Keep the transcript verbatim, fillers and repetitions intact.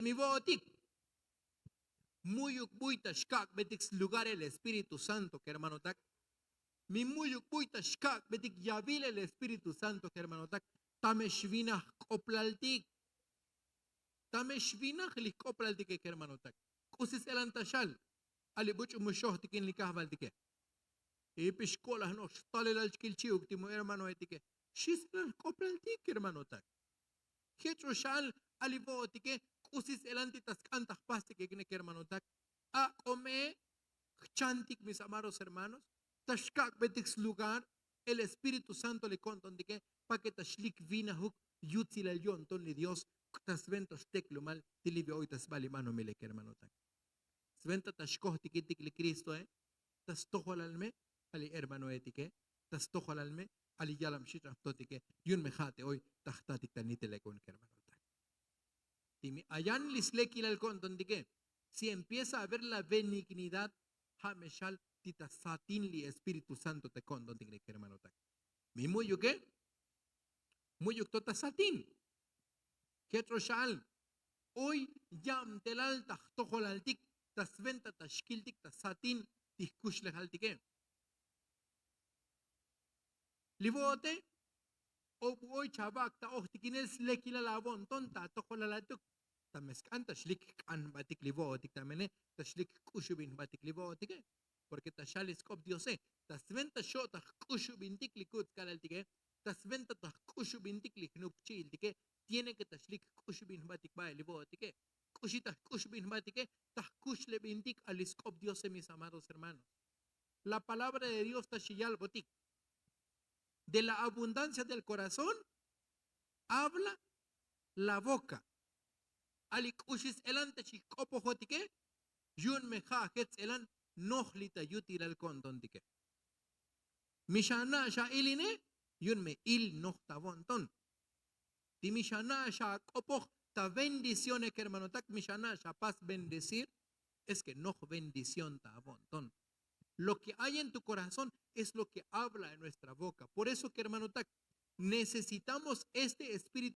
Mi vo'otik, mu'yuk buy ta xkak'betik slugar el espíritu santo kermanotak. Mi mu'yuk buy ta xkak'betik yavil el espíritu santo kermanotak. Tame xvinaj jk'oplaltik. Tame xvinaj li jk'oplaltike kermanotak. K'usi s'elan ta xal. Ali buch'u mu xojtikin li kajvaltike. Ipi xko'laj no'ox talelal chkil chi'uk ti mu hermanoetike. Xi s'elan jk'oplaltik kermanotak. Jech'o xal ali vo'otike. K'usi s'elan ti ta sk'an ta jpastikik ne kermanotak. Ak'o me jchantik mis amados hermanos, ta xkak'betik slugar el espíritu santo li ko'ntontike. Pake ta xlik vinajuk yutsilal yo'nton li dios ta sventa xteklumal ti li ve'oy ta sba li banomile kermanotak. Sventa ta xkojtikitik li kristoe ta stojolal me, ali hermanoetike, ta stojolal me ali yalab xi' ch'an jtotike. Yu'un me ja' te oy ta jtatik ta nitelek'un kermanotak. Ti mi ayan li slekilal ko'ntontike, si empieza a ver la benignidad, ja' me xal ti ta satin li espíritu santo te ko'ntontik li kermanotak. Mi mu'yuke, mu'yuk to ta satin. Jech'o xal oy yabtelal ta jtojolaltik ta sventa ta xkiltik ta satin ti jkuxlejaltike. Li vo'ote, o bu oy chavak ta ojtikinel slekilal avo'nton ta atojolalatuk. Ta me sk'an ta xlik jk'an jbatik li vo'otik ta mene, ta xlik jk'uxubin jbatik li vo'otike. Porke ta xal li sk'op diose, ta sventa xo' ta jk'uxubintik li kutzkalaltike, ta sventa ta jk'uxubintik li jnupchi'iltike, tiene ke ta xlik jk'uxubin jbatik ba'e li vo'otike. K'uxi ta jk'uxubin jbatik ta jkuxlebintik a li sk'op diose mis amados hermanos. La palabra de dios ta xi yalbotik, de la abundancia del korazón habla la boka. A li k'uxi s'elan ta xi jk'opojotike, yu'un me ja' jech s'elan noj li ta yutilal ko'ntontike. Mi xana' xa'iline, yu'un me il noj ta vo'nton. Ti mi xana' xak'opoj ta bendiciones kermanotak, mi xana' xapas bendecir, es ke noj bendición ta vo'nton. Lo ke ay en tu korazón es lo ke habla en nuestra boka. Por eso kermanotak, necesitamos este espíritu.